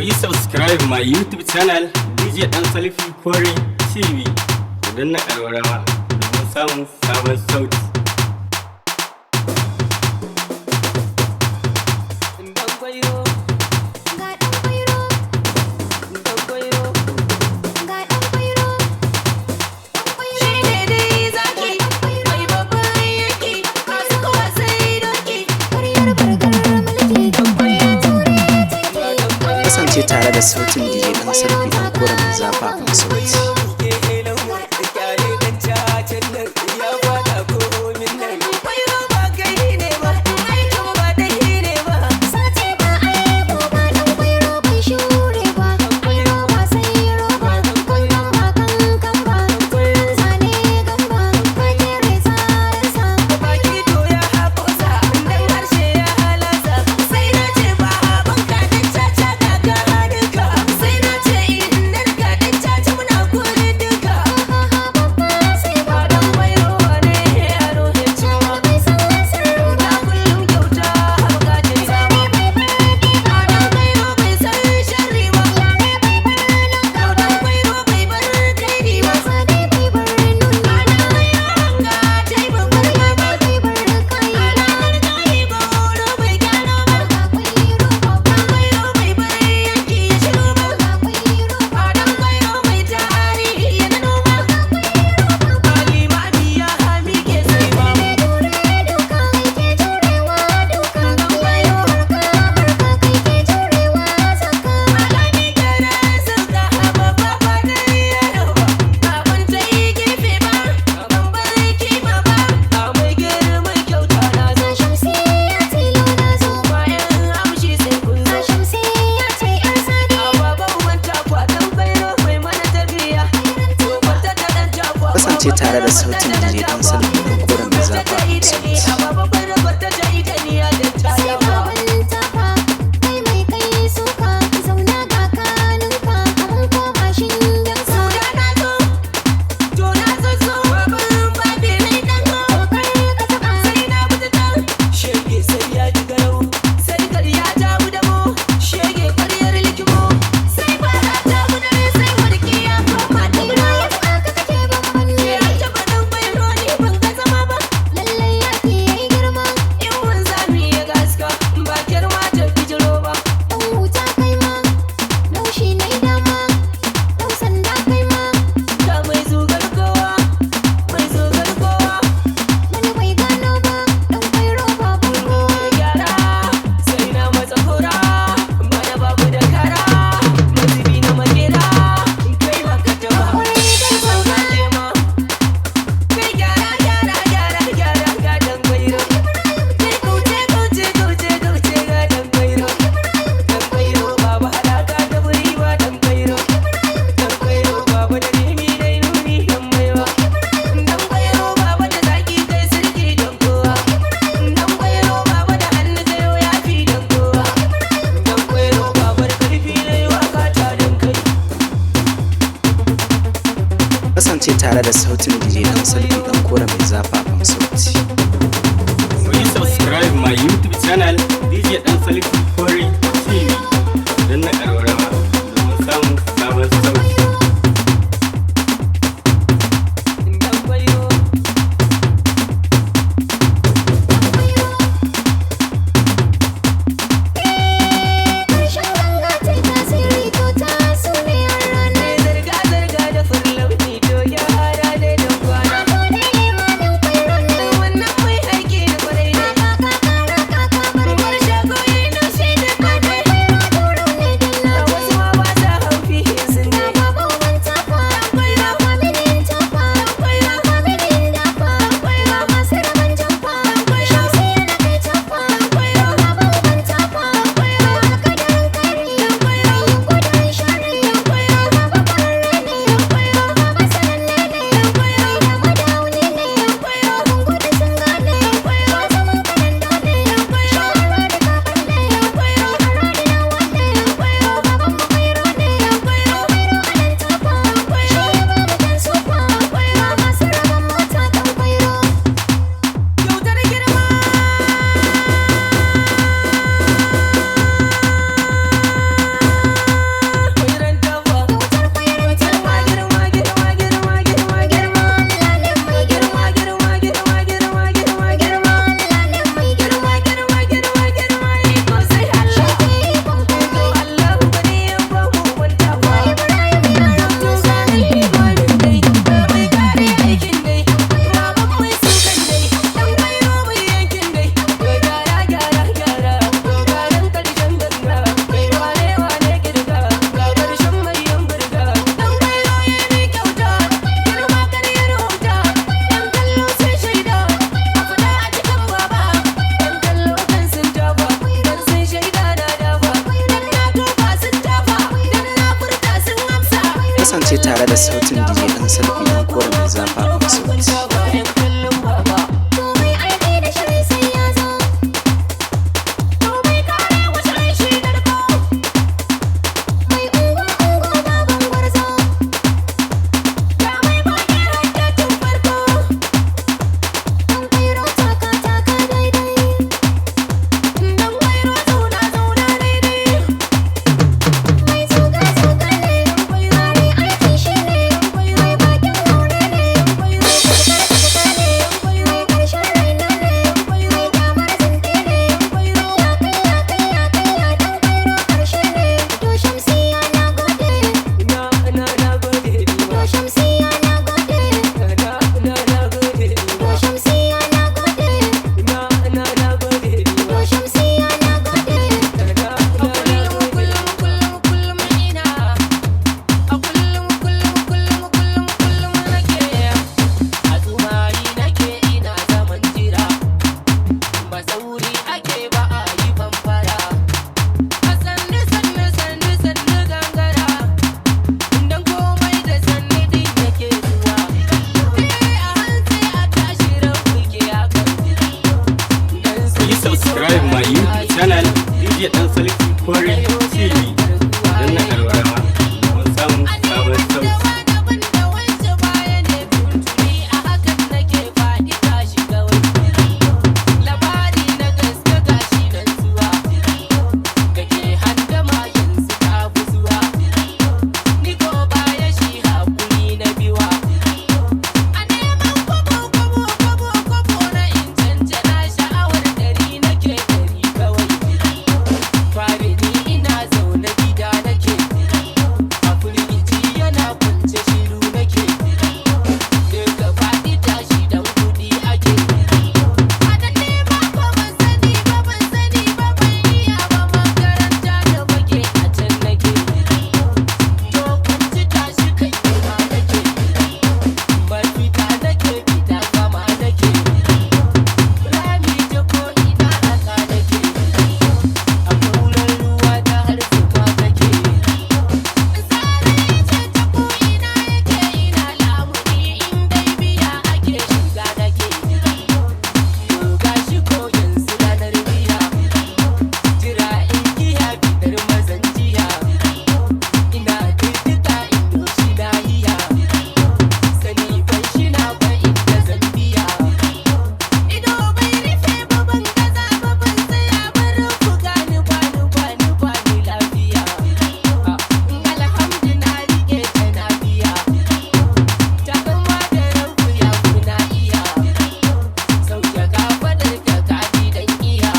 Ku yi subscribe my YouTube channel, DJ Dan Salfi Kore TV, ku danna ƙararrawa domin samun sabon sauti. Kasance tare da sautin DJ Dan Salfi Dan Kore mai zafafan sauti. Kasance tare da sautin DJ Dan Salfi Dan Kore mai zafafan sauti. Kasance tare da sautin DJ Dan Salfi Dan Kore mai zafafan sauti. Ku yi subscribe my YouTube channel, DJ Dan Salfi Kore TV, ku danna ƙararrawa domin samun sabon sauti. Shago ya da sautin DJ Dan Salfi Dan Kore mai zafafan sauti. Komai aiki da shiri sai ya zo. Komai kare wasu rai shi narko. Mai ungo ungo baban gwarzo. Ga mai bakin rake tun farko. Dan kwairo taka taka daidai. Dan kwairo zauna zauna daidai. Mai zuga zuga ne. Kare aiki shi ne. Mai bakin haure ne. Mai kuka kuka ne. Mai karshen raina ne. Mai kyamar zinde ne. Kaiya kaiya kaiya kaiya dan kwairo karshe ne. To Shamsiya na gode. To Shamsiya na gode. To Shamsiya na gode. To Shamsiya na gode. Kullum kullum kullum ina a kullum kullum kullum kullum kullum nake a tsumayi nake ina zaman jira ba sauri ake ba a yi famfara a sannu sannu sannu sannu gangara dan komai da sannu din yake zuwa eh a hantsi a tashi rabu ke hakan. Please subscribe my YouTube channel DJ Dan Salfi Kore TV. Danna ƙararrawa domin samun sabon sauti. Daban da wance baya ne tuntuni a hakan nake faɗi tashi kawai. Labari na gaske gashi nan zuwa kake handama yanzu ta fi zuwa. Ni ko baya shi hakuri na biwa. A neman kwabo kwabo kwabo kwabo na in cancana sha'awar dari nake dari kawai. Fari ni ina zaune gida nake. A firgici yana kwance shiru nake. Daga faɗi tashi dan kuɗi ake. A da nema ko ban sani ba ban sani ba ban iya ba makaranta da fage a can nake. To kwanci tashi kai ma nake. Ban fita nake fita kama nake. Rami ta ko ina haka nake. A kulan ruwa ta har zuba kake. Tsari ce ta ko ina yake ina lamuni in dai biya ake shiga nake. To gashi ko yanzu ranar biya. Jira in giya fitar mazan jiya. Ina kirkita in doshi lahiya. Sani ban shi na ban inda zan biya. Ido bai rufe ba ban gaza ba ban tsaya ba rufu gani bani bani bani lafiya. Alhamdu na rike ta na biya. Takama da rabu ya kuna iya. Sauke kafadar ka kaji dan iya.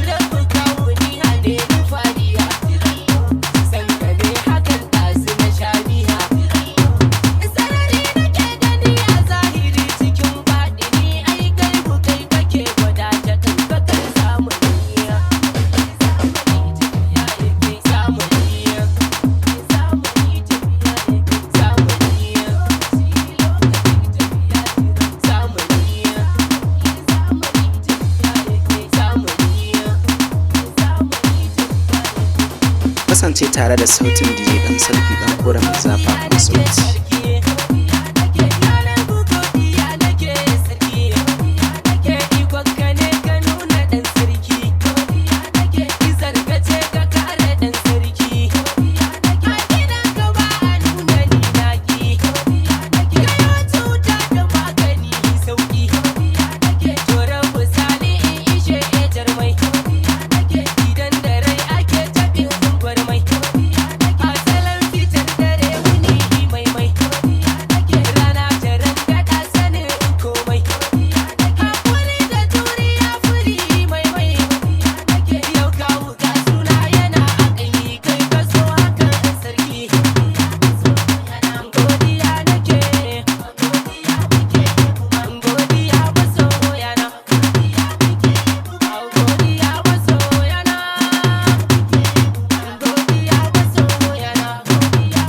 Rabu kawo ni hane ni fariya. Sankare hakan ɗazu na sha biya. Sarari nake gani a zahiri cikin baɗini ai gaibu kai kake gwada ta tabbatar zamani. Zamani tafiya yake zamani. Zamani tafiya yake zamani. Lokaci tafiya yake zamani. Zamani tafiya yake zamani. Zamani tafiya yake. Kasance tare da sautin DJ Dan Salfi Dan Kore mai zafafan sauti. Idan da rai ake taɓin gwarmai, asalin fitar dare wuni mai mai. Rana ta rangada sanin komai. Hakuri da juriya furi mai mai. Yau kawo ga suna yana a kai kai ka so hakan sarki. Godiya nake, godiya masoyana, godiya masoyana, godiya masoyana, godiya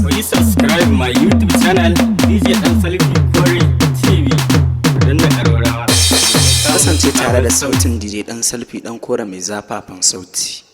Please subscribe my YouTube channel DJ Dan Salfi Kore TV. Danna ƙararrawa domin samun Kasance tare Tare da sautin DJ Dan Salfi Dan Kore mai zafafan sauti.